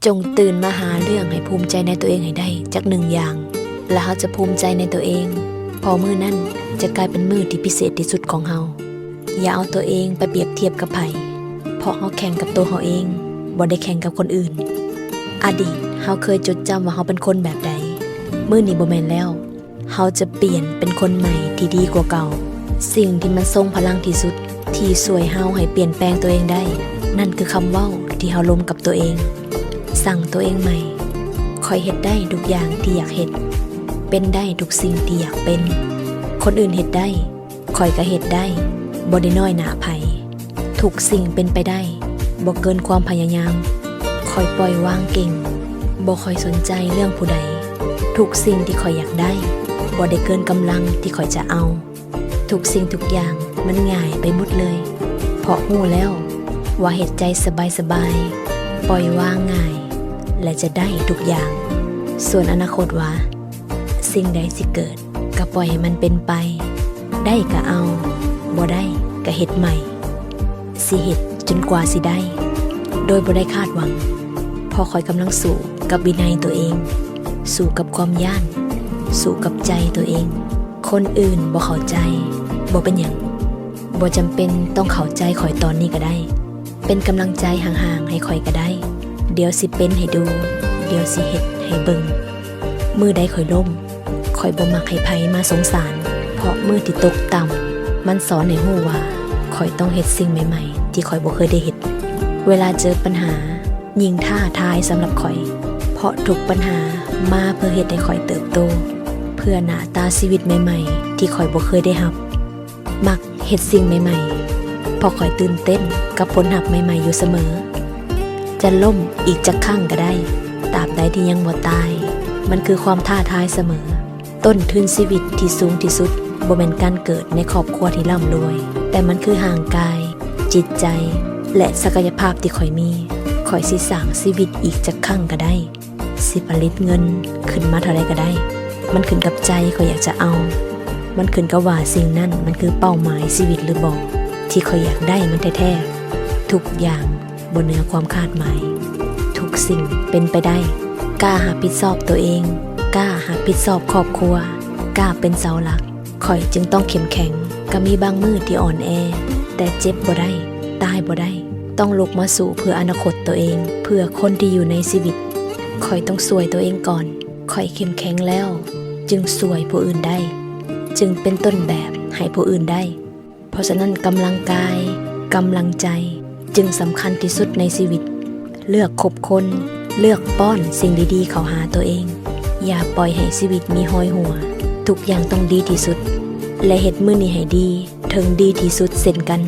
ຈົ່ງຕື່ນມາຫາເລື່ອງໃຫ້ພູມໃຈໃນຕົວເອງໃຫ້ໄດ້ຈັກໜຶ່ງຢ່າງ ແລະ ເຮົາຈະພູມໃຈໃນຕົວເອງ, ເພາະມື້ນັ້ນຈະກາຍເປັນມື້ທີ່ພິເສດທີ່ສຸດຂອງເຮົາ. ຢ່າເອົາຕົວເອງໄປປຽບທຽບກັບໃຜ, ເພາະເຮົາແຂ່ງກັບຕົວເຮົາເອງ, ບໍ່ໄດ້ແຂ່ງກັບຄົນອື່ນ. ອະດີດເຮົາເຄີຍຈົດຈຳວ່າເຮົາເປັນຄົນແບບໃດ, ມື້ນີ້ບໍ່ແມ່ນແລ້ວ. ເຮົາຈະປ່ຽນເປັນຄົນໃໝ່ທີ່ດີກວ່າເກົ່າ. ສິ່ງທີ່ມັນຊົງພະລັງທີ່ສຸດ ທີ່ຊ່ວຍເຮົາໃຫ້ປ່ຽນແປງຕົວເອງໄດ້ ນັ້ນຄືຄຳເວົ້າທີ່ເຮົາລົມກັບຕົວເອງ. ສັ່ງຕົວເອງໃໝ່, ຂ້ອຍເຮັດໄດ້ທຸກຢ່າງທີ່ຢາກເຮັດ, ເປັນໄດ້ທຸກສິ່ງທີ່ຢາກເປັນ. ຄົນອື່ນເຮັດໄດ້, ຂ້ອຍກໍເຮັດໄດ້, ບໍ່ໄດ້ນ້ອຍໜ້າໃຜ. ທຸກສິ່ງເປັນໄປໄດ້, ບໍ່ເກີນຄວາມພະຍາຍາມ. ຂ້ອຍປ່ອຍວາງເກັ່ງ, ບໍ່ຄ່ອຍສົນໃຈເລື່ອງຜູ້ໃດ. ທຸກສິ່ງທີ່ຂ້ອຍຢາກໄດ້, ບໍ່ໄດ້ເກີນກຳລັງທີ່ຂ້ອຍຈະເອົາ. ທຸກສິ່ງທຸກຢ່າງມັນງ່າຍໄປໝົດເລີຍ, ເພາະຮູ້ແລ້ວວ່າເຮັດໃຈສະບາຍໆ, ປ່ອຍວາງງ່າຍ ແລະ ຈະໄດ້ທຸກຢ່າງ. ສ່ວນອະນາຄົດວ່າ ສິ່ງໃດຊິເກີດ ກໍປ່ອຍໃຫ້ມັນເປັນໄປ, ໄດ້ກໍເອົາ, ບໍ່ໄດ້ກໍເຮັດໃໝ່. ຊິເຮັດຈົນກວ່າຊິໄດ້ ໂດຍບໍ່ໄດ້ຄາດຫວັງ, ເພາະຂ້ອຍກຳລັງສູ້ກັບວິໄນຕົວເອງ, ສູ້ກັບຄວາມຢ້ານ, ສູ້ກັບໃຈຕົວເອງ. ຄົນອື່ນບໍ່ເຂົ້າໃຈ, ບໍ່ເປັນຫຍັງ, ບໍ່ຈຳເປັນຕ້ອງເຂົ້າໃຈຂ້ອຍຕອນນີ້ກໍໄດ້. ເປັນກຳລັງໃຈຫ່າງໆໃຫ້ຂ້ອຍກໍໄດ້. ດຽວຊິເປັນໃຫ້ດູ, ດຽວຊິເຮັດໃຫ້ເບິ່ງ. ມື້ໃດຂ້ອຍລົ້ມ, ຂ້ອຍບໍ່ມັກໃຫ້ໃຜມາສົງສານ, ເພາະມື້ທີ່ຕົກຕ່ຳ ມັນສອນໃຫ້ຮູ້ວ່າຂ້ອຍຕ້ອງເຮັດສິ່ງໃໝ່ໆທີ່ຂ້ອຍບໍ່ເຄີຍໄດ້ເຮັດ. ເວລາເຈີປັນຫາ ຍິ່ງທ້າທາຍສຳລັບຂ້ອຍ, ເພາະທຸກບັນຫາມາເພື່ອເຮັດໃຫ້ຂ້ອຍເຕີບໂຕ, ເພື່ອໜ້າຕາຊີວິດໃໝ່ໆທີ່ຂ້ອຍບໍ່ເຄີຍໄດ້ຮັບ. ມັກເຮັດສິ່ງໃໝ່ໆ, ເພາະຂ້ອຍຕື່ນເຕັ້ນກັບຜົນຮັບໃໝ່ໆຢູ່ສະເໝີ. ຈະລົ້ມອີກຈັກຄັ້ງກໍໄດ້, ຕາບໃດທີ່ຍັງບໍ່ຕາຍ, ມັນຄືຄວາມທ້າທາຍສະເໝີ. ຕົ້ນທຶນຊີວິດທີ່ສູງທີ່ສຸດ ບໍ່ແມ່ນການເກີດໃນຄອບຄົວທີ່ລ່ຳລວຍ, ແຕ່ມັນຄືຮ່າງກາຍ, ຈິດໃຈ ແລະ ສັກກະຍະພາບທີ່ຂ້ອຍມີ. ຂ້ອຍຊິສ້າງຊີວິດອີກຈັກຄັ້ງກໍໄດ້, ຊິຜະລິດເງິນຂຶ້ນມາເທົ່າໃດກໍໄດ້. ມັນຂຶ້ນກັບໃຈຂ້ອຍຢາກຈະເອົາ. ມັນຂຶ້ນກັບວ່າສິ່ງນັ້ນມັນຄືເປົ້າໝາຍຊີວິດຫຼືບໍ່, ທີ່ຂ້ອຍຢາກໄດ້ມັນແທ້ໆ. ທຸກຢ່າງ ບໍ່ເໜືອຄວາມຄາດໝາຍ. ທຸກສິ່ງເປັນໄປໄດ້. ກ້າຮັບຜິດຊອບຕົວເອງ, ກ້າຮັບຜິດຊອບຄອບຄົວ, ກ້າເປັນເສົາຫຼັກ. ຂ້ອຍຈຶ່ງຕ້ອງເຂັ້ມແຂງ. ກໍມີບາງມື້ທີ່ອ່ອນແອ, ແຕ່ເຈັບບໍ່ໄດ້, ຕາຍບໍ່ໄດ້. ຕ້ອງລຸກມາສູ້ເພື່ອອະນາຄົດຕົວເອງ, ເພື່ອຄົນທີ່ຢູ່ໃນຊີວິດ. ຂ້ອຍຕ້ອງຊ່ວຍຕົວເອງກ່ອນ. ຂ້ອຍເຂັ້ມແຂງແລ້ວ, ຈຶ່ງຊ່ວຍຜູ້ອື່ນໄດ້, ຈຶ່ງເປັນຕົ້ນແບບໃຫ້ຜູ້ອື່ນໄດ້. ເພາະສະນັ້ນ ກຳລັງກາຍ, ກຳລັງໃຈ ຈຶ່ງສຳຄັນທີ່ສຸດໃນຊີວິດ. ເລືອກຄົບຄົນ, ເລືອກປ້ອນສິ່ງດີໆເຂົ້າຫາຕົວເອງ. ຢ່າປ່ອຍໃຫ້ຊີວິດມີຮອຍຮົ່ວ. ທຸກຢ່າງຕ້ອງດີທີ່ສຸດ ແລະ ເຮັດມື້ນີ້ໃຫ້ດີ, ເຖິງດີທີ່ສຸດເຊັ່ນກັນ.